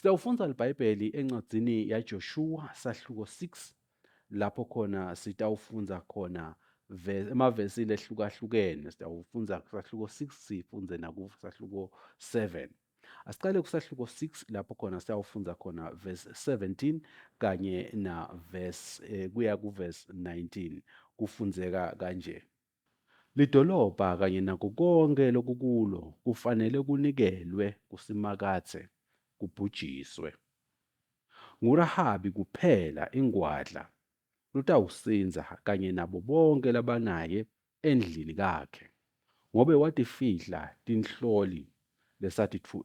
Sitawufundza liBhayibheli encwadzini yaJoshua sahluko 6 lapho khona sitawufundza khona emavesi lehlukahlukene. Sitawufundza kusahluko 6 sifundze nakusahluko 7. Asiqale kusahluko 6 lapho khona siyawufundza khona verse 17 kanye na verse kuya ku verse 19. Kufundzeka kanje. Lidolobha kanye nako konkhe lokukulo kufanele kunikelwe kuSimakadze kubhujiswe. NguRahabi kuphela ingwadla lotawusindza kanye nabo bonkhe labanaye endlini kakhe, ngobe watifihla tinhloli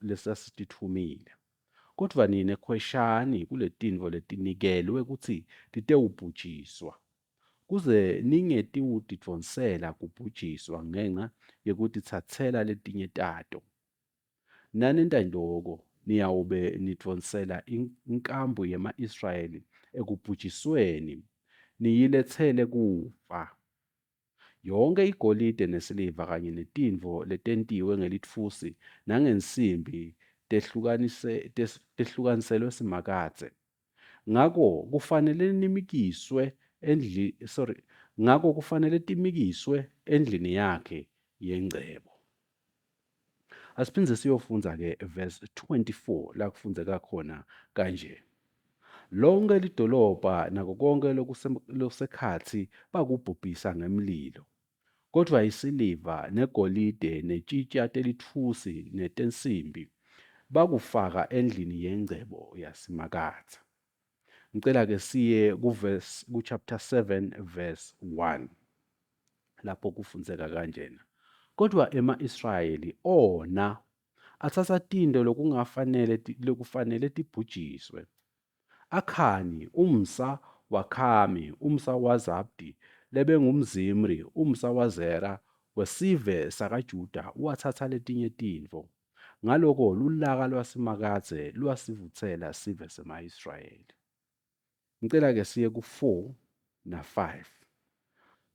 lesasititfumile. Kodvwa nine khweshani kuletintfo letinikelwe kutsi titewubhujiswa, kuze ningetiwutidvonsela kubhujiswa ngenca yekutitsatsela letinye tato. Nanenta loko, niyawube nidvonsela inkambu yema-Israyeli ekubhujisweni, niyiletsele kufa. Yonkhe igolide nesiliva kanye netintfo letentiwe ngelitfusi nangensimbi tehlukaniselwe Simakadze. Ngako kufanele nimikiswe endli sorry ngako kufanele timikiswe endlini yakhe yengcebo. Asiphinde siyofundza ke verse 24 la kufundzeka khona kanje. Lonke lidolobha nako konke lokusekhatsi bakubhubhisa ngemlilo. Kodvwa isiliva negolide netitja telitfusi netensimbi bakufaka endlini yengcebo yaSimakadze. Ngicela ke siye kuverse ku-chapter 7 verse 1 lapho kufundzeka kanjena. Kodwa ema-Israyeli ona atsatsa tintfo lokungafanele lokufanele tibhujiswe. Akhani, umsa waKhami, umsa waZabdi, lebengumZimri, umsa waZera, wesive sakaJuda, watsatsa letinye tintfo. Ngaloko lulaka lwaSimakadze lwasivutsela sive sema-Israyeli. Ngicela ke siye ku-4 na-5.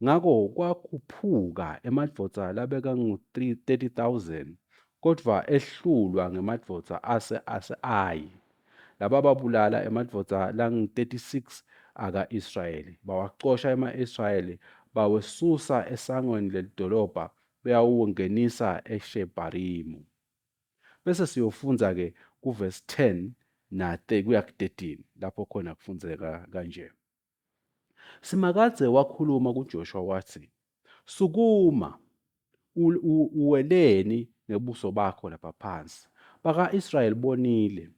Ngako kwakhuphuka emadvodza labekangu-30,000, kodvwa ehlulwa ngemadvodza ase ase-Ayi. Laba babulala emadvodza langu-36 aka-Israyeli, bawacosha ema-Israyeli bawesusa esangweni lelidolobha beyawuwangenisa eShebarimu. Bese siyofundza-ke kuvesi 10 na kuya ku-13 lapho khona kufundzeka kanje. Simakadze wakhuluma kuJoshua watsi, Sukuma, uweleni ngebuso bakho lapha phansi. Baka-Israyeli bonile,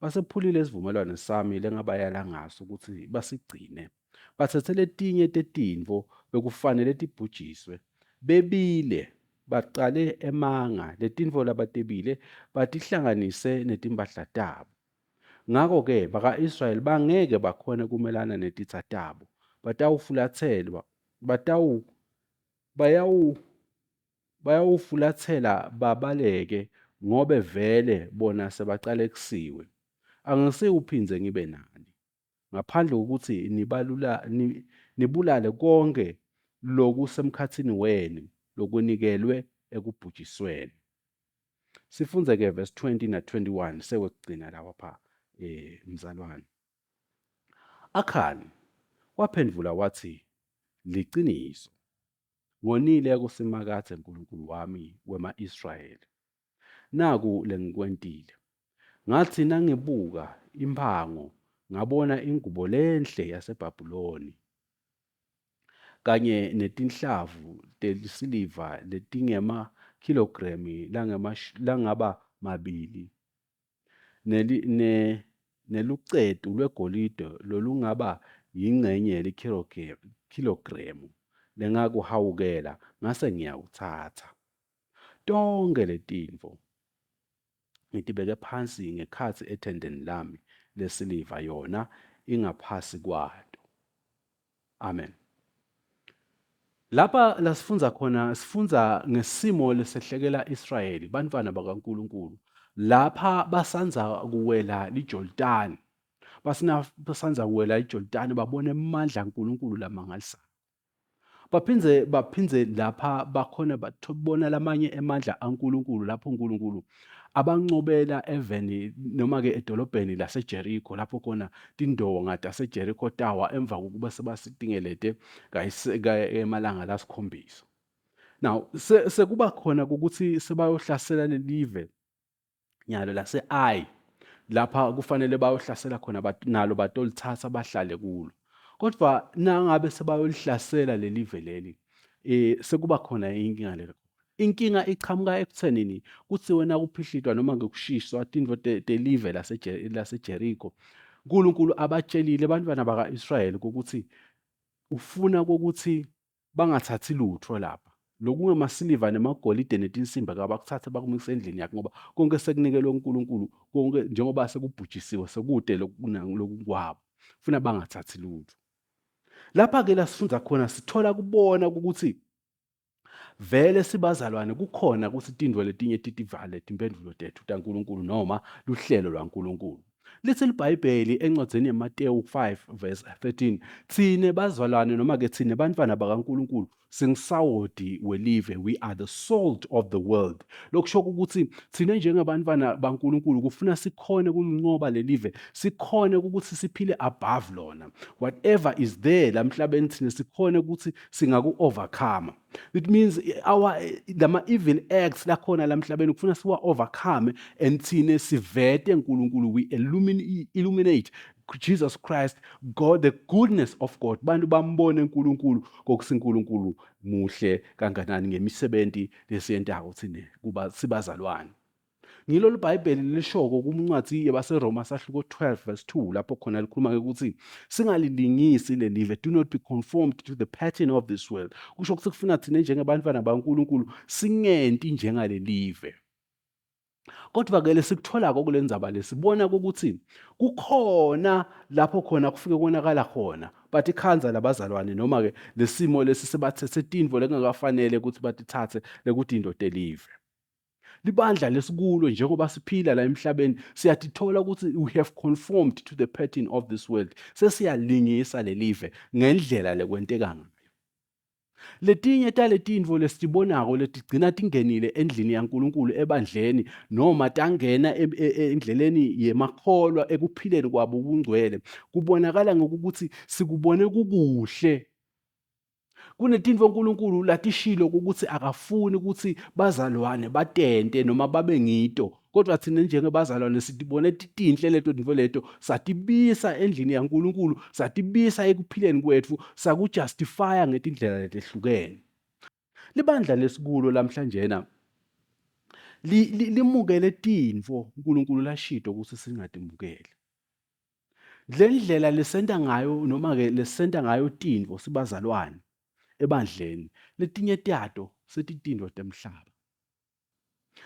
basephulile isivumelwano sami lengabayala ngaso kutsi basigcine. Batsetse letinye tetintfo bekufanele tibhujiswe. Bebile, bacale emanga, letintfo labatebile batihlanganise netimphahla tabo. Ngako-ke baka-Israyeli bangeke bakhone kumelana netitsa tabo. Batawufulatselwa, batawu, bayawu, bayawufulatsela babaleke, ngobe vele bona sebacalekisiwe. Angisiwuphindze ngibe nani, ngaphandle kwekutsi nibalula, ni, nibulale konkhe lokusemkhatsini wenu lokunikelwe ekubhujisweni. Sifundze ke verse 20 na 21 sewekugcina lawa pha mzalwane. Akhani waphendvula watsi, Liciniso, ngonile kuSimakadze Nkulunkulu wami wema-Israyeli. Naku lengikwentile. Ngatsi nangibuka imphango ngabona ingubo lenhle yaseBhabhuloni kanye netinhlavu telisiliva letingemakhilogremu langaba mabili nelucetu lwegolide lolungaba yincenye yelikhilogremu lengakuhawukela, ngase ngiyakutsatsa. Tonkhe letintfo ngitibeke phansi ngekhatsi ethendeni lami lesiliva, yona ingaphasi kwato. Amen. Lapha lasifundza khona sifundza ngesimo lesehlekela Israyeli, bantfwana bakaNkulunkulu. Lapha basandza kuwela liJordani. Basina basandza kuwela iJordani babona emandla aNkulunkulu lamangalisayo. Baphindze baphindze lapha bakhona babona lamanye emandla aNkulunkulu lapho uNkulunkulu abancobela eveni noma ke edolobheni laseJeriko lapho khona tindonga taseJeriko tawa emva kokuba sebasitingelete emalanga lasikhombisa. Now sekuba khona ukuthi sebayohlasela lelive nyalo lase-Ai lapha kufanele bayohlasela khona nalo batolithatha bahlale kulo. Kodwa nangabe sebayolihlasela lelive leli sekuba khona inkinga le. Inkinga iqhamuka ekuthenini kuthiwe nakuphihlitwa noma ngekushiswa tintfo telive laseJeriko, uNkulunkulu abatshelile abantwana baka-Israyeli ukuthi ufuna kokuthi bangathathi lutho lapha. Lokungemasiliva nemagolide netinsimbi akabakuthathe bakumikise endlini yakhe ngoba konke sekunikelwe uNkulunkulu, konke njengoba sekubhujisiwe sekude lokukwabo. Funa bangathathi lutho. Lapha-ke la sifundza khona sithola kubona ukuthi vele sibazalwane kukhona ukuthi tintfo letinye titivale timphendvulo tethu taNkulunkulu noma luhlelo lwaNkulunkulu. Lithi liBhayibheli encwadzini yaMatewu 5 verse 13, thine bazalwane noma ke thine bantwana bakaNkulunkulu singisawoti welive, we are the salt of the world. Lokusho ukuthi thine njengebantwana baNkulunkulu kufuna sikhone kulinqoba lelive, sikhone ukuthi siphile above lona. Whatever is there la mhlabeni thine sikhone ukuthi singaku overcome. It means our lama evil acts lakhona la mhlabeni kufuna siwa overcome and thine sivete uNkulunkulu, we illuminate Jesus Christ, God, the goodness of God. Bantu bambone uNkulunkulu kokuthi uNkulunkulu muhle kanganani ngemisebenzi lesiyentako thine kuba sibazalwane. Ngilo liBhayibheli lishoko kumncwadi yabaseRoma sahluko 12 verse 2 lapho khona likhuluma ukuthi singalilingisi lelive, do not be conformed to the pattern of this world. Kusho ukuthi kufuna thina njengebantwana baNkulunkulu singenti njengalelive. Kodwa ke lesikutholako kule ndzaba lesibona ukuthi kukhona lapho khona kufike konakala khona bathi khanza labazalwane noma ke lesimo lesi sebathethe tintfo lekungakafanele ukuthi batithathe lekutinto telive. Libandla lesikulo njengoba siphila la emhlabeni siyatithola ukuthi we have conformed to the pattern of this world. Sesiyalingisa lelive ngendlela lekwenteka ngayo. Letinye taletintfo lesitibonako letigcina tingenile endlini yaNkulunkulu ebandleni noma tangena endleleni yemakholwa ekuphileni kwabo ubungcwele kubonakala ngokuthi sikubone kukuhle. Kunetintfo uNkulunkulu latishilo ukuthi akafuni ukuthi bazalwane batente noma babe ngito, kodwa thina njengebazalwane sitibone titinhle leto tintfo leto, satibisa endlini yaNkulunkulu, satibisa ekuphileni kwetfu, sakujustifya ngetindlela letehlukene. Libandla lesikulo lamhlanjena limukele tintfo uNkulunkulu lashito ukuthi singatimukeli. Le ndlela lesenta ngayo noma ke lesenta ngayo tintfo sibazalwane ebandleni, letinye tato setitintfo temhlaba.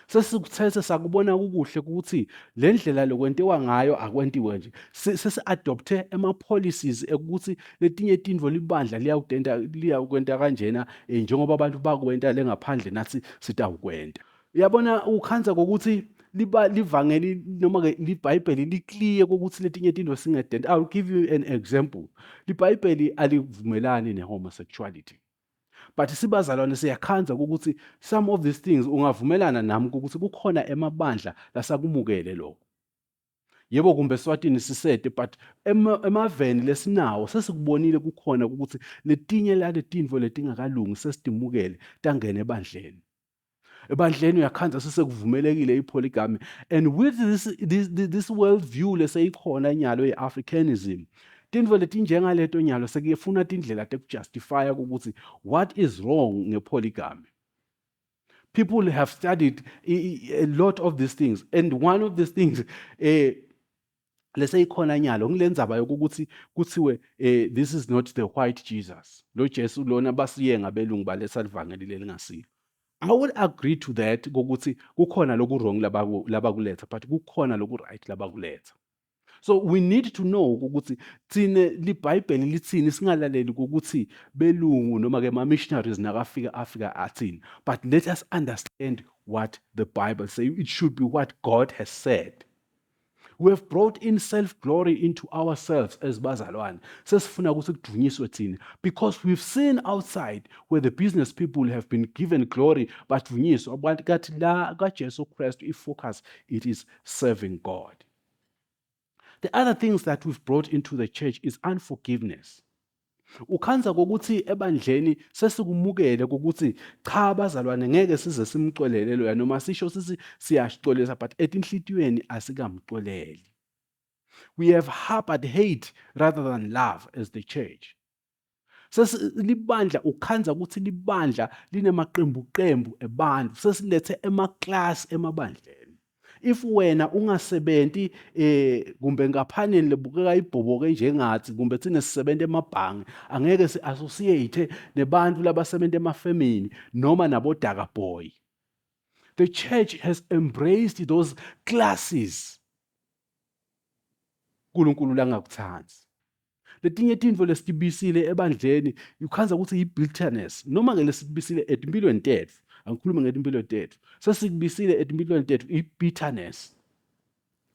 Sesikuthetse sakubona kukuhle ukuthi le ndlela lokwentiwa ngayo akwentiwe nje. Sesi-adopte ema-policies ekuthi letinye tintfo libandla liyawutenta liyawukwenta kanjena njengoba abantu bakwenta lengaphandle nathi sitawukwenta. Uyabona ukhanza kokuthi liba livangeli noma ke liBhayibheli liclear kokuthi letinye tintfo singadenta. I'll give you an example. LiBhayibheli alivumelani ne-homosexuality. But sibazalwane siyakhanza ukuthi some of these things ungavumelana nami ukuthi kukhona emabandla lasakumukele lokho. Yebo kumbe eSwatini sisete, but emaveni lesinawo sesikubonile kukhona ukuthi letinye laletintfo letingakalungi sesitimukele tangena ebandleni. Ebandleni uyakhanza sesekuvumelekile i-polygamy, and with this world view leseyikhona nyalo ye-Africanism, tintfo letinjengaleto nyalo sekuyefuna tindlela tekujustifya ukuthi what is wrong nge-polygamy. People have studied a lot of these things, and one of these things leseyikhona nyalo ngilenzaba yokuthi kuthiwe this is not the white Jesus, lo Jesu lona basiye ngabelungu baletha livangeli lelingasilo. I will agree to that kokuthi kukhona loku wrong labakuletha, but kukhona loku right labakuletha. So we need to know ukuthi thine liBhayibheli lithini, singalaleli ukuthi belungu noma ke ma missionaries nakafika Africa athini, but let us understand what the Bible say. It should be what God has said. We have brought in self glory into ourselves as bazalwane. Sesifuna ukuthi kudunyiswe thina because we've seen outside where the business people have been given glory, badunyiswa, abantu kathi la kaJesu Christ i-focus, it is serving God. The other things that we've brought into the church is unforgiveness. Ukhandza kokuthi ebandleni sesikumukele ukuthi cha bazalwane, ngeke size simxolele loya, noma sisho sithi siyasixolisa, but etinhlitiyweni asikamxoleli. We have harbored hate rather than love as the church. Sesilibandla, ukhandza ukuthi libandla linemaqembu qembu ebantu. Sesilethe ema-class emabandleni. If wena ungasebenti kumbe ngaphaneni lebukeka ibhoboke njengathi, kumbe thina sisebenza emabhange, angeke si-associate nebantu labasebenza emafemini noma nabodaka boy. The church has embraced those classes. uNkulunkulu langakuthandi. Letinye tintfo lesitibisile ebandleni, ukhandza ukuthi i-bitterness, noma ke lesitibisile etimpilweni tetfu, angikhulume ngetimpilo tetfu, sesikubisile etimpilweni tetfu i-bitterness.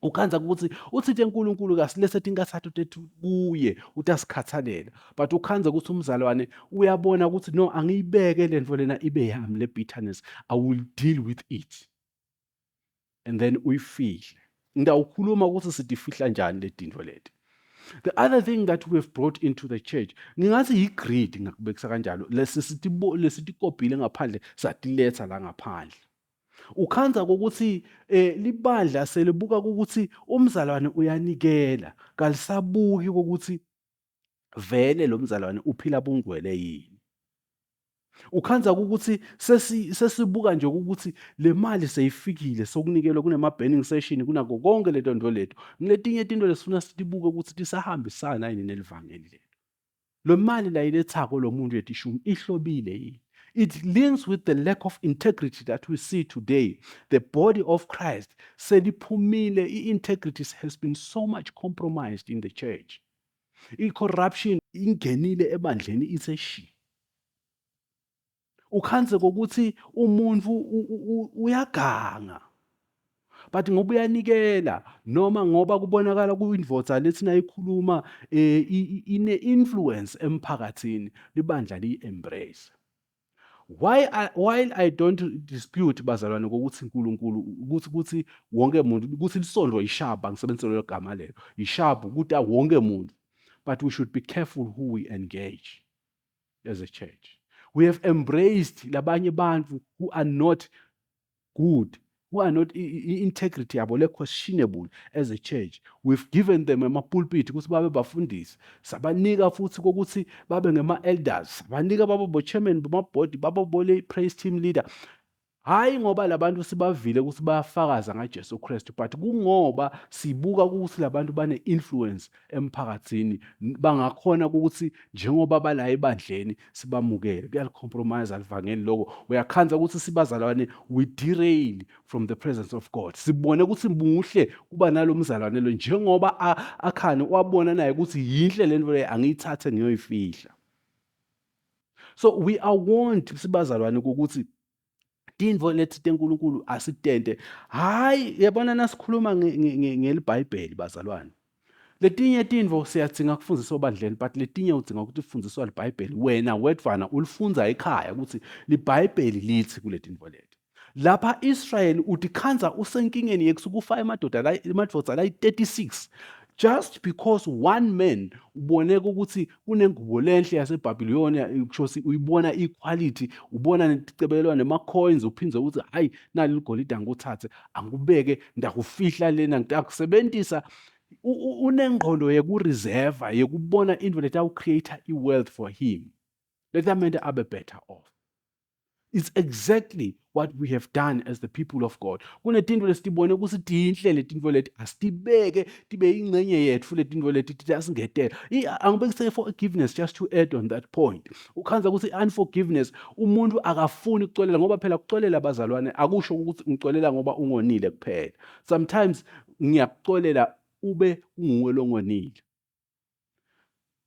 Ukhandza ukuthi uthite uNkulunkulu kasilethe tinkathato tethu kuye, utasikhathalela, but ukhandza ukuthi umzalwane uyabona ukuthi no, angiyibeke lento lena ibe yami, le bitterness, I will deal with it, and then uyifihle. Ngitawukhuluma ukuthi sitifihla njani le tintfo leti. The other thing that we have brought into the church, ngingathi yi-greed, ngakubekisa kanjalo, lesitikopile ngaphandle satiletha la ngaphandle. Ukhandza kokuthi libandla selibuka ukuthi umzalwane uyanikela, kalisabuki ukuthi vele lo mzalwane uphila bungwele yini. Ukhandza ukuthi sesibuka nje ukuthi le mali seyifikile, sokunikelwa, kunema-burning session, kunako konke leto nto leto. Ngiletinye tinto lesifuna sitibuke ukuthi tisahambisana yini nelivangeli lethu. Lo mali la ilethako lo muntu yetishumi ihlobile yini? It links with the lack of integrity that we see today. The body of Christ seliphumile, i-integrity has been so much compromised in the church. I-corruption ingenile ebandleni ithe shi. Ukhandze kokuthi umuntu uyaganga, but ngoba uyanikela, noma ngoba kubonakala kuyindvodza lethi nayikhuluma ine influence emphakathini, libandla liyi-embrace. While I don't dispute, bazalwane, kokuthi uNkulunkulu ukuthi wonke umuntu, ukuthi lisondlo ishaba, ngisebenzise lelo gama lelo, ishaba ukuthi wonke umuntu, but we should be careful who we engage as a church. We have embraced labanye bantu who are not good, who are not, i-integrity yabo le questionable as a church. We've given them ama-pulpit ukuthi babe bafundisi, sabanika futhi kokuthi babe ngema-elders, sabanika babe bo-chairman bama-board, babe bole praise team leader, hayi ngoba labantu sibavile ukuthi bayafakaza ngaJesu Kristu, but kungoba sibuka ukuthi labantu bane-influence emphakathini, bangakhona ukuthi njengoba bala ebandleni sibamukele. Kuyali-compromise livangeli lokho. Uyakhandza ukuthi sibazalwane we derail from the presence of God. Sibone ukuthi muhle kuba nalo mzalwane lo, njengoba akhani wabona naye ukuthi yinhle lento le, angiyithathe ngiyoyifihla. So we are warned sibazalwane ukuthi tintfo lethi teNkulunkulu asitente. Hayi, yabona, nasikhuluma ngeliBhayibheli, bazalwane, letinye tintfo siyadzinga kufundiswa obandleni, but letinye udzinga ukuthi ufundiswa liBhayibheli wena wedvwana, ulifundza ekhaya ukuthi liBhayibheli lithi kule tintfo leti. Lapha Israel utikhandza usenkingeni yekusukufa emadoda la, emadvodza layi-36, just because one man uboneka ukuthi kunengubo lenhle yaseBabilonia, kusho uyibona i-quality, ubona neticebelelwane nema-coins, uphindze ukuthi hayi, nali ligolide, angikuthathe angikubeke, ndakufihla lena, ngitakusebentisa. Unengqondo yeku-reserve, yekubona into letawu-create i-wealth for him letamente abe better off. It's exactly what we have done as the people of God. Kunetinto lesitibone ukuthi tinhle letinto leti, asitibeke tibe ingcenye yetfu letinto leti, tiyasingetela. Angibekise forgiveness, just to add on that point. Ukhandza ukuthi unforgiveness, umuntu akafuni ukucolela, ngoba phela kucolela, abazalwane, akusho ukuthi ngicolela ngoba ungonile kuphela. Sometimes ngiyakucolela ube unguwe longonile.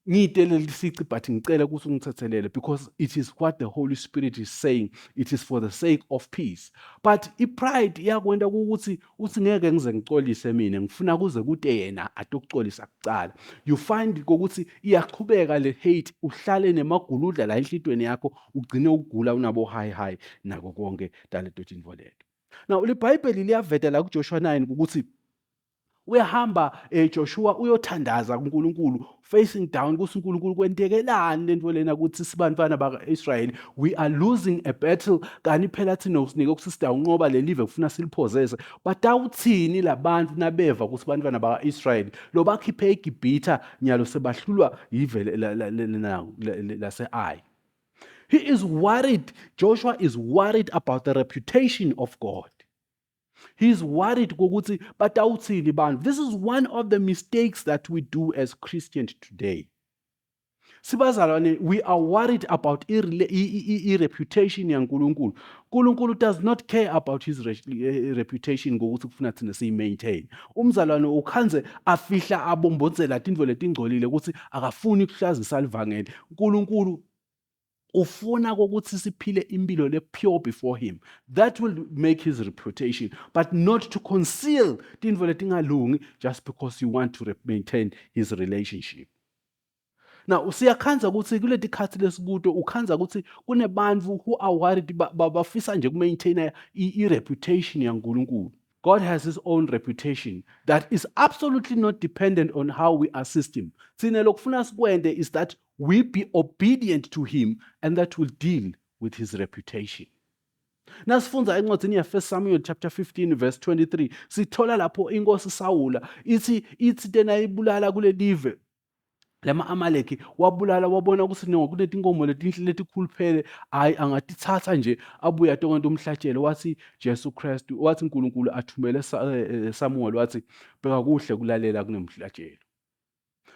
Ngite leli sici, but ngicela ukuthi ungithethelele because it is what the Holy Spirit is saying. It is for the sake of peace. But i-pride iyakwenta ukuthi uthi ngeke ngize ngicolise mina, ngifuna kuze kute yena atokucolisa kucala. You find ukuthi iyaqhubeka le hate, uhlale nemaguludla la enhlitweni yakho, ugcine ugula unabo high high nako konke taleto tintfo leto. Now liBhayibheli liyaveta la kuJoshua 9 ukuthi uyahamba Joshua uyothandaza kuNkulunkulu, facing down ukuthi uNkulunkulu kwentekelani lento lena ukuthi sibantwana bakaIsrayeli, we are losing a battle, kani phela thina usinike ukuthi sidawunqoba lelive, kufuna siliphozese. Batawuthini labantu nabeva ukuthi bantwana bakaIsrayeli lobakhiphe eGibhitha nyalo sebahlulwa yive lase-Ai? He is worried. Joshua is worried about the reputation of God. He's worried kokuthi batawuthini bantu. This is one of the mistakes that we do as Christians today. Sibazalwane, we are worried about i-reputation yaNkulunkulu. uNkulunkulu does not care about his reputation ngokuthi kufuna thina siyi-maintain. Umzalwane ukhanze afihla abombonzela tintfo letingcolile ukuthi akafuni ukuhlazisa livangeli. uNkulunkulu ufuna kokuthi siphile impilo le pure before him. That will make his reputation, but not to conceal tintfo letingalungi just because you want to maintain his relationship. Now siyakhandza ukuthi kuleti khathi lesikuto, ukhandza ukuthi kunebantu who are worried, bafisa nje kumaintain i-reputation yaNkulunkulu. God has his own reputation that is absolutely not dependent on how we assist him. Thina lokufuna sikwente is that we be obedient to him, and that will deal with his reputation. Nasifundza encwadini ya-1 Samuel chapter 15 verse 23, sithola lapho inkosi Sawula ithi tena ibulala kulelive lama Amaleki, wabulala, wabona ukuthi no, kunetinkomo letinhle letikhuluphele, hayi, angatithatha nje abuye atokwenta umhlatshelo. Wathi Jesu Kristu, wathi uNkulunkulu athumele Samuel, wathi, "Bheka, kuhle kulalela kunemhlatshelo."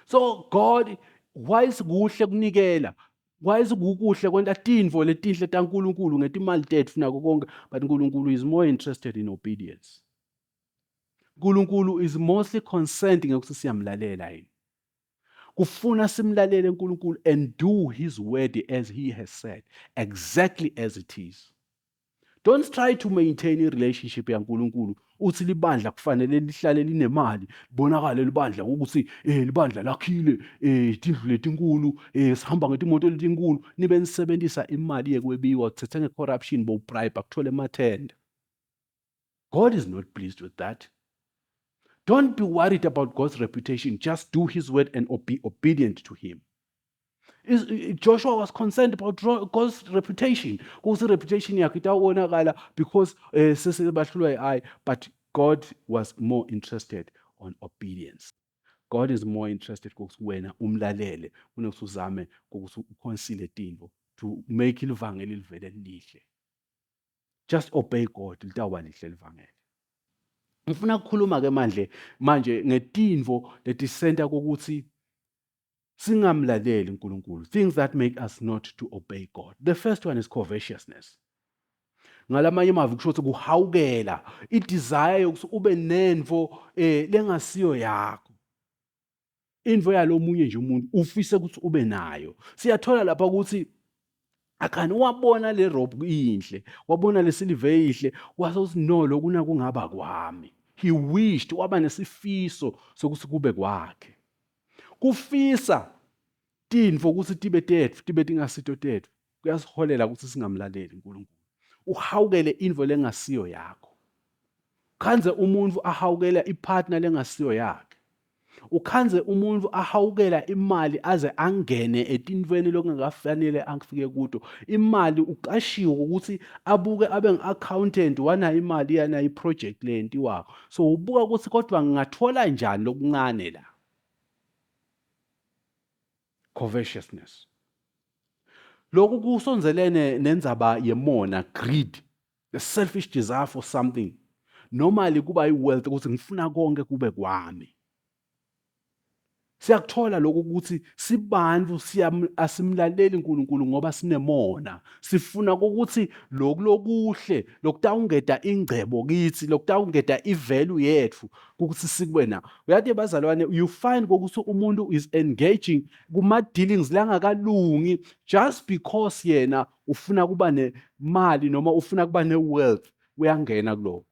So God, whilst kuhle kunikela, whilst kukuhle kwenta tintfo letinhle taNkulunkulu ngetimali tetfu nako konke, but uNkulunkulu is more interested in obedience. uNkulunkulu is mostly concerned ngekuthi siyamlalela yini. Kufuna simlalele uNkulunkulu and do his word as he has said, exactly as it is. Don't try to maintain i-relationship yaNkulunkulu uthi libandla kufanele lihlale linemali, libonakale libandla ukuthi libandla lakhile tindlu letinkulu, sihamba ngetimoto letinkulu, nibe nisebenzisa imali yekwebiwa, uthethe nge-corruption, bowubribe akuthole emathenda. God is not pleased with that. Don't be worried about God's reputation. Just do his word and be obedient to him. Joshua was concerned about God's reputation. Ukuthi reputation yakhe itawonakala because sesebahlulwa yi-Ai, but God was more interested on obedience. God is more interested ukuthi wena umlalele kunokuthi uzame ukuthi uconceal tintfo to make ilivangeli livele lihle. Just obey God, litawuba lihle livangeli. Ngifuna ukukhuluma ke manje manje ngetintfo letisenta kokuthi singamlaleli uNkulunkulu, things that make us not to obey God. The first one is covetousness. Ngalamanye amavi kusho ukuthi kuhawukela, i-desire yokuthi ube nentfo lengasiyo yakho, intfo yalomunye nje umuntu ufise ukuthi ube nayo. Siyathola lapha ukuthi Akhani wabona le robe inhle, wabona le siliva ihle, wase uthi, "No, lokuna kungaba kwami." He wished, waba nesifiso sokuthi kube kwakhe. Kufisa tintfo ukuthi tibe tetfu, tibe tingasito tetfu, kuyasiholela ukuthi singamlaleli uNkulunkulu. Uhawukele intfo lengasiyo yakho. Khanze umuntu ahawukela ipartner lengasiyo yakhe. Ukhanze umuntu ahawukela imali aze angene etintfweni lokungakafanele afike kuto. Imali uqashiwe ukuthi abuke abe ngi-accountant wanayo imali yana i-project leyentiwako. So ubuka ukuthi kodwa ngingathola njani lokuncane la. Covetousness. Lokhu kusonzelene nendzaba yemona, greed, the selfish desire for something. Normally kuba i-wealth, ukuthi ngifuna konke kube kwami. Siyakuthola lokho ukuthi sibantu asimlaleli uNkulunkulu ngoba sinemona. Sifuna ukuthi lokhu lokuhle lokutawungeda ingcebo kithi, lokutawungeda ivalue yethu ukuthi sikube na. Uyathi bazalwane, you find ukuthi umuntu is engaging kuma dealings langakalungi just because yena ufuna kuba nemali noma ufuna kuba ne-wealth, uyangena kuloko.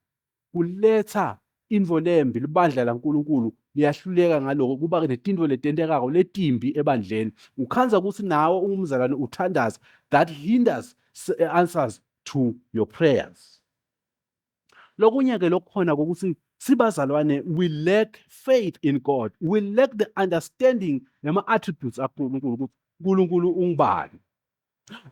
Kuletha intfo lembi. Libandla laNkulunkulu liyahluleka ngaloko, kuba netintfo letentekako letimbi ebandleni. Ukhandza ukuthi nawe ungumzalwane uthandaza, that hinders answers to your prayers. Lokunye-ke lokukhona kokuthi sibazalwane, we lack faith in God, we lack the understanding nama-attributes aNkulunkulu, ukuthi uNkulunkulu ungubani.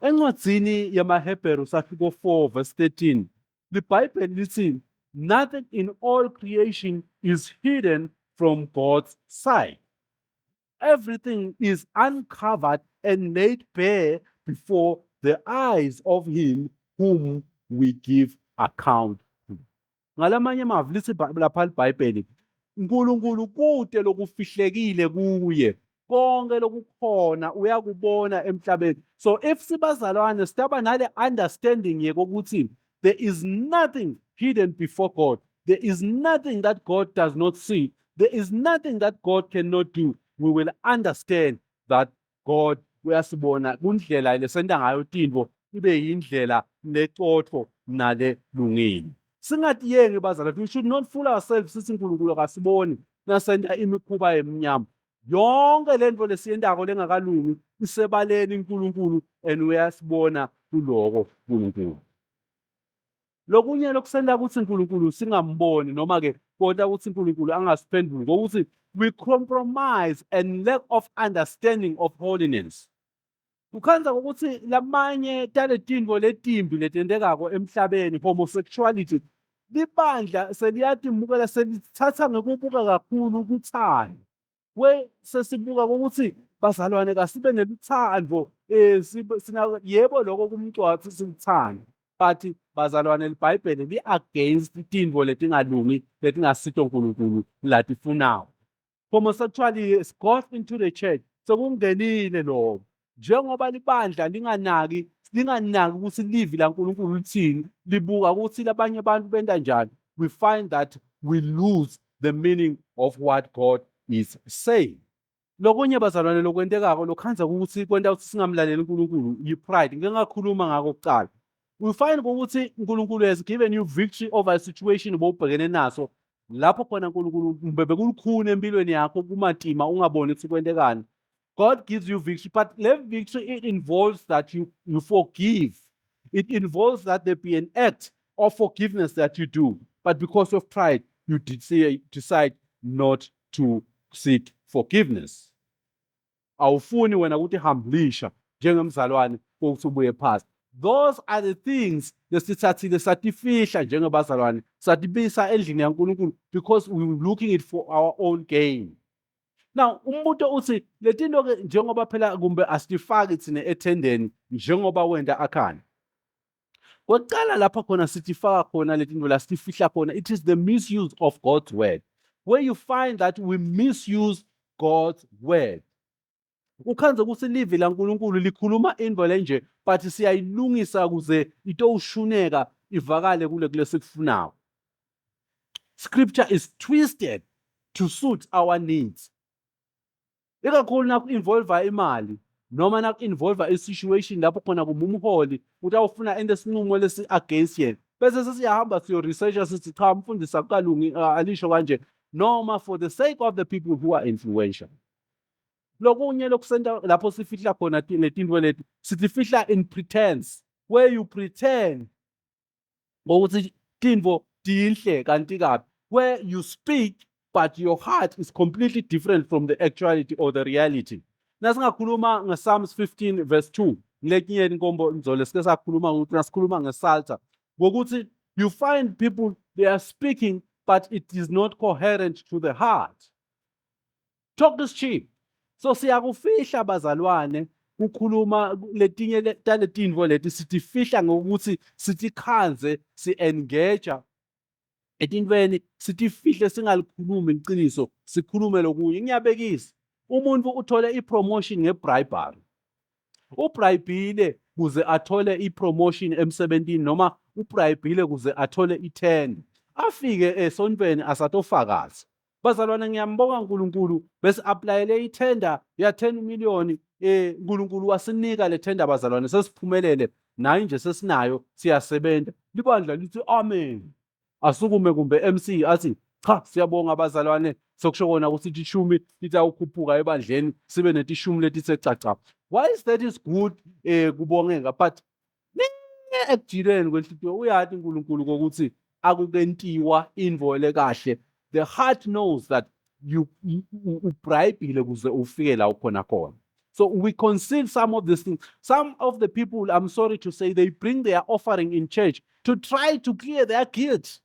Encwadzini yamaHebheru sahluko 4 verse 13, liBhayibheli lithi, "Nothing in all creation is hidden from God's sight. Everything is uncovered and laid bare before the eyes of him whom we give account to." Ngalamanye amavi lithi lapha liBhayibheli, uNkulunkulu kude lokufihlekile kuye, konke lokukhona uyakubona emhlabeni. So if sibazalwane sitaba nale understanding yekokuthi there is nothing hidden before God, there is nothing that God does not see, there is nothing that God cannot do, we will understand that God uyasibona kundlela lesenta ngayo tintfo ibe yindlela lecotfo nale lungile. Singatiyengi bazalwane, we should not fool ourselves sithi uNkulunkulu akasiboni nasenta imikhuba emnyama. Yonke lento lesiyentako lengakalungi isebaleni uNkulunkulu and uyasibona kuloko uNkulunkulu. Lokunye lokusenta ukuthi uNkulunkulu singamboni noma ke kodwa ukuthi uNkulunkulu angasiphenduli ngokuthi we compromise and lack of understanding of holiness. Kukhandza ukuthi lamanye taletintfo letimbi letentekako emhlabeni, homosexuality, libandla seliyatimukela, selithatha ngekubuka kakhulu kuthando. We sesibuka ukuthi bazalwane kasibe neluthando, sina yebo lokho kumcwathi sikuthanda, but bazalwane liBhayibheli li-against tintfo letingalungi letingasito uNkulunkulu latifunako. Homosexuality has got into the church, sekungenile lokho. Njengoba libandla linganaki ukuthi livi laNkulunkulu lithini, libuka ukuthi labanye abantu benta njani, we find that we lose the meaning of what God is saying. Lokunye bazalwane lokwentekako lokhandza ukuthi kwenta ukuthi singamlaleli uNkulunkulu yi-pride. Ngike ngakhuluma ngako kucala. We find ukuthi uNkulunkulu has given you victory over a situation bowubhekene naso, lapho khona uNkulunkulu bekulukhuni empilweni yakho, kumatima, ungaboni ukuthi kwentekani. God gives you victory, but le victory, it involves that you forgive. It involves that there be an act of forgiveness that you do, but because of pride you decide not to seek forgiveness. Awufuni wena ukuthi humblisha njengemzalwane ukuthi ubuye phansi. Those are the things lesithathile satifihla njengebazalwane, satibisa endlini yaNkulunkulu because we were looking it for our own gain. Now umbuto uthi letinto ke njengoba phela kumbe asitifaki thina ethendeni njengoba wenda akhani. Kwekucala lapha khona sitifaka khona letinto la sitifihla khona, it is the misuse of God's word, where you find that we misuse God's word. Ukhandze ukuthi livi laNkulunkulu likhuluma intfo lenje, but siyayilungisa ukuze itowushuneka ivakale kule kulesikufunako. Scripture is twisted to suit our needs, ikakhulu naku-involve imali noma naku-involve i-situation lapho khona kumbe umholi utawufuna ente sinqumo lesi against yena, bese sesiyahamba siyo-researcha sithi cha, mfundisi, akukalungi, alisho kanje, noma for the sake of the people who are influential. Lokunye lokusenta lapho sifihla khona letintfo leti, sitifihla in pretense, where you pretend ngokuthi tintfo tinhle kanti kabi, where you speak but your heart is completely different from the actuality or the reality. Nasingakhuluma nge-Psalms 15 verse 2, ngilekinye inkombo nzole sike sakhuluma ukuthi nasikhuluma ngesalta ngokuthi you find people, they are speaking but it is not coherent to the heart. Talk is cheap. So siyakufihla bazalwane kukhuluma letinye taletintfo leti, sitifihla ngokuthi sitikhandze si-engage etintfweni, sitifihle, singalikhulumi iqiniso, sikhulume lokunye. Ngiyabekisa Umuntu uthole i-promotion nge-bribery. Ubribile kuze athole i-promotion emsebentini noma ubribile kuze athole ithenda. Afike esontweni asatofakaza. Bazalwane, ngiyambonga uNkulunkulu, bese applyele ithenda ya 10 million. uNkulunkulu wasinika le tender, bazalwane, sesiphumelele nayi nje, sesinayo, siyasebenza. Libandla lithi amen. Asukume kumbe MC athi, "Cha, siyabonga bazalwane, sokusho kona ukuthi tishumi litawukhuphuka ebandleni, sibe netishumi letithe caca." Why is that is good, kubongeka, but ekujileni kwenhlitiyo uyati uNkulunkulu kokuthi akukentiwa intfo lekahle. The heart knows that you ubribile kuze ufike la ukhona khona. So we conceal some of these things. Some of the people, I'm sorry to say, they bring their offering in church to try to clear their guilt.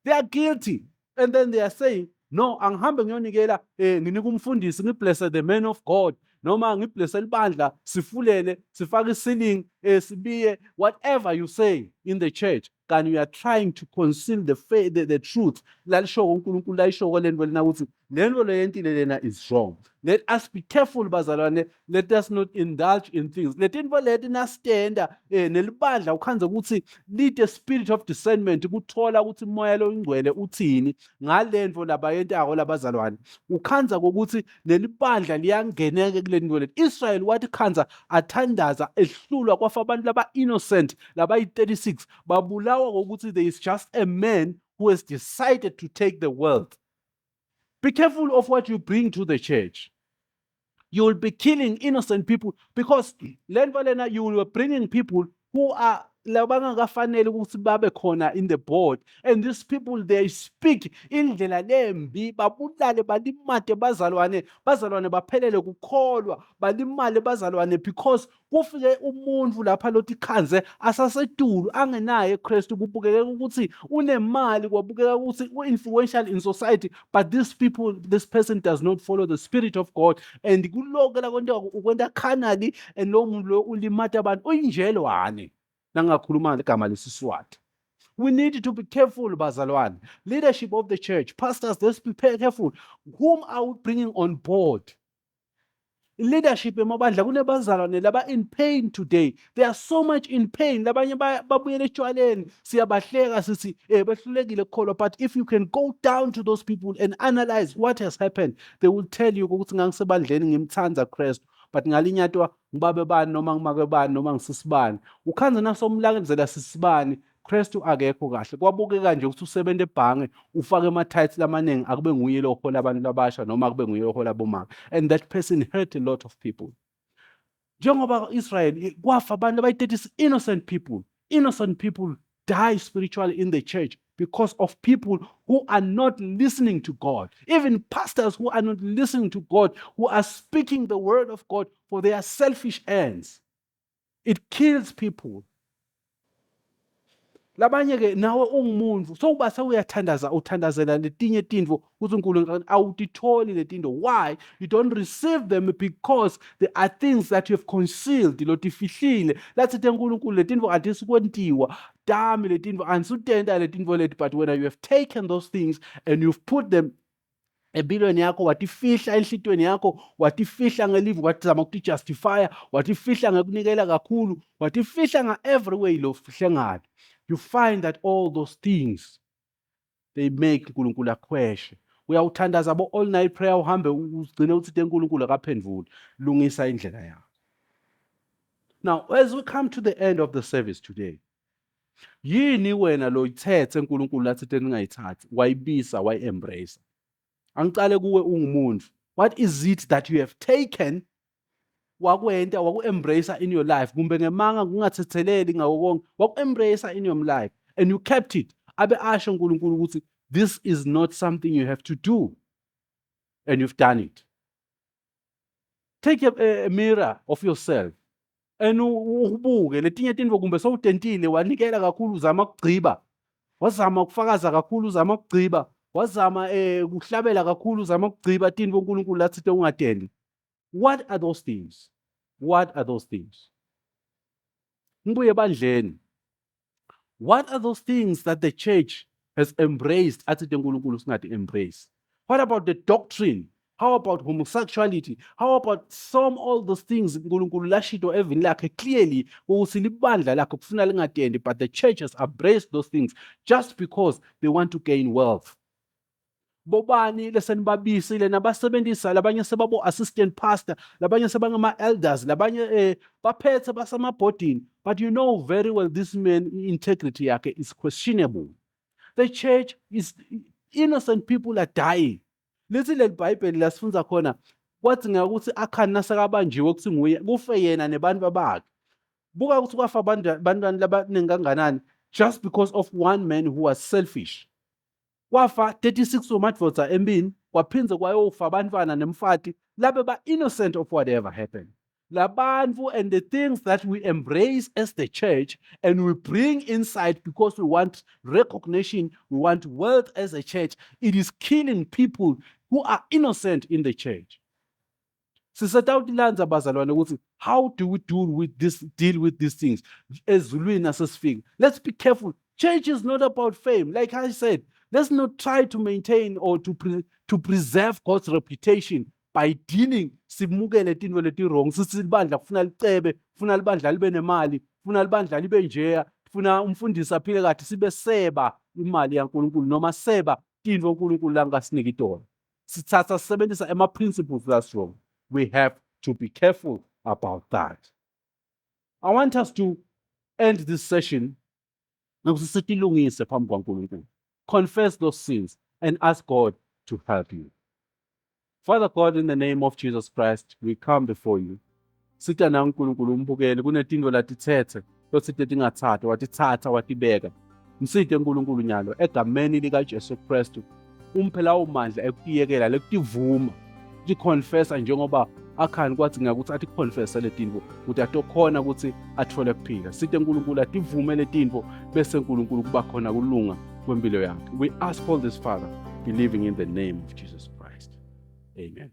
They are guilty and then they are saying, "No, angihambe ngiyonikela, nginika umfundisi, ngibless the man of God, noma ngiblesse libandla, sifulele, sifake i-ceiling, sibiye," whatever you say in the church. Kanti you are trying to conceal the truth lalishoko uNkulunkulu, layishoko lento lena, ukuthi lento leyentile lena is wrong. Let us be careful, bazalwane. Let us not indulge in things letinto leti nasitenda nelibandla ukhandze ukuthi lite spirit of discernment kuthola ukuthi umoya loyingcwele uthini ngalento labayentako labazalwane. Ukhandza kokuthi nelibandla liyangeneka kule nto leti. Israel wathi khandza athandaza ehlulwa, kwafa abantu laba innocent labayi-36, babulawa ngokuthi there is just a man who has decided to take the wealth. Be careful of what you bring to the church. You will be killing innocent people because lento lena, you will be bringing people who are labangakafanele ukuthi babe khona in the board, and these people, they speak indlela lembi, babulale, balimate bazalwane, bazalwane baphelele kukholwa, balimale bazalwane, because kufike umuntu lapha lothi khanze asasetulu angenaye Kristu. Kubukeka ukuthi unemali, kwabukeka ukuthi u-influential in society, but these people, this person does not follow the spirit of God, and kuloko la kwenta ukwenta carnally, and lo muntu lo ulimata abantu, uyinjelwane nangakhuluma igama lesiswati. We need to be careful, bazalwane. Leadership of the church, pastors, let's be careful. Whom are we bringing on board? Leadership emabandla, kunebazalwane laba in pain today. They are so much in pain. Labanye babuyele etshwaleni, siyabahleka sithi behlulekile kukholwa, but if you can go down to those people and analyze what has happened, they will tell you ukuthi ngangisebandleni, ngimthanda Kristu, but ngalinyatwa ngibabe bani noma ngimake bani noma ngisisibani. Ukhanze nasomlangenzela sisibani, Kristu akekho kahle. Kwabukeka nje ukuthi usebenza ebhange, ufake ama-tithes lamaningi, akube nguye lo ohola abantu labasha noma akube nguye ohola bomama, and that person hurt a lot of people. Njengoba Israel kwafa abantu abayi-30 innocent people. Innocent people die spiritually in the church because of people who are not listening to God, even pastors who are not listening to God, who are speaking the word of God for their selfish ends. It kills people. Labanye ke nawe ungumuntu sowuba sewuyathandaza, uthandazela letinye tintfo kutsi uNkulunkulu, awutitholi letinto. Why you don't receive them? Because there are things that you have concealed, lotifihlile, lathi uNkulunkulu letintfo atisikwentiwa tami, letintfo anisutenta letintfo leti, but when you have taken those things and you've put them empilweni yakho, watifihla enhlitiyweni yakho, watifihla ngelive, wazama ukutijustifya, watifihla ngekunikela kakhulu, watifihla nga-every way lo fihle ngalo, you find that all those things, they make uNkulunkulu akhweshe. Uyawuthandaza bo all night prayer, uhambe ugcine uthi uNkulunkulu akaphendvuli. Lungisa indlela yakho. Now, as we come to the end of the service today, yini wena lo yithethe uNkulunkulu lathi ningayithathi, wayibisa, wayi-embrace? Angicale kuwe ungumuntu. What is it that you have taken, wakwenta, waku-embrace in your life, kumbe ngemanga kungathetheleli ngako konke, waku-embrace in your life and you kept it, abe asho uNkulunkulu ukuthi this is not something you have to do, and you've done it? Take a mirror of yourself and ubuke letinye tintfo kumbe sowutentile, wanikela kakhulu, uzama ukugciba, wazama ukufakaza kakhulu, uzama ukugciba, wazama kuhlabela kakhulu, uzama ukugciba tintfo uNkulunkulu lathi ungatendi. What are those things? What are those things? Ngibuye ebandleni. What are those things that the church has embraced athi uNkulunkulu singathi embrace? What about the doctrine How about homosexuality? How about some all those things uNkulunkulu lashito evini lakhe clearly ukuthi libandla lakhe kufuna lingatendi, but the churches embrace those things just because they want to gain wealth. Bobani lesenibabisile nabasebenzisa, labanye sebabo assistant pastor, labanye sebangama elders, labanye baphethe basemabhodini, but you know very well this man integrity yakhe is questionable. The church is, innocent people are dying. Lithi leli Bhayibheli lasifundza khona kwadingeka ukuthi Akhani nasekabanjiwe ukuthi nguye kufe yena nebantu bakhe. Buka ukuthi kwafa abantwana labaningi kanganani just because of one man who was selfish. Kwafa 36 wamadvodza empini, kwaphindze kwayofa abantwana nemfati labe ba-innocent of whatever happened. Labantu and the things that we embrace as the church and we bring inside because we want recognition, we want wealth as a church, it is killing people who are innocent in the church. Sisetawutilandza bazalwane ukuthi how do we do with this deal with these things ezulwini asesifika. Let's be careful. Church is not about fame. Like I said, let's not try to maintain or to preserve God's reputation by dealing simukele tintfo leti-wrong, sithi libandla kufuna licebe, kufuna libandla libe nemali, kufuna libandla libe njeya, kufuna umfundisi aphile kahle, sibe seba imali yaNkulunkulu noma seba tintfo uNkulunkulu langasiniki tona. Sithatha sisebenzisa ema-principles that's wrong. We have to be careful about that. I want us to end this session ngokuthi sitilungise phambi kwaNkulunkulu. Confess those sins and ask God to help you. Father God, in the name of Jesus Christ, we come before you. Sita na uNkulunkulu umbukeli kunetinto latithethe lotsite tingathathwa, watithatha watibeka. Msite uNkulunkulu nyalo egameni likaJesu Kristu, umphe lawo mandla ekutiyekela lekutivuma, ticonfessa njengoba Akhani kwathi ukuthi aticonfesse letinto ukuthi atokhona ukuthi athole kuphila. Site uNkulunkulu ativume letinto bese uNkulunkulu kuba khona kulunga kwempilo yakhe. We ask all this, Father, believing in the name of Jesus Christ. Amen.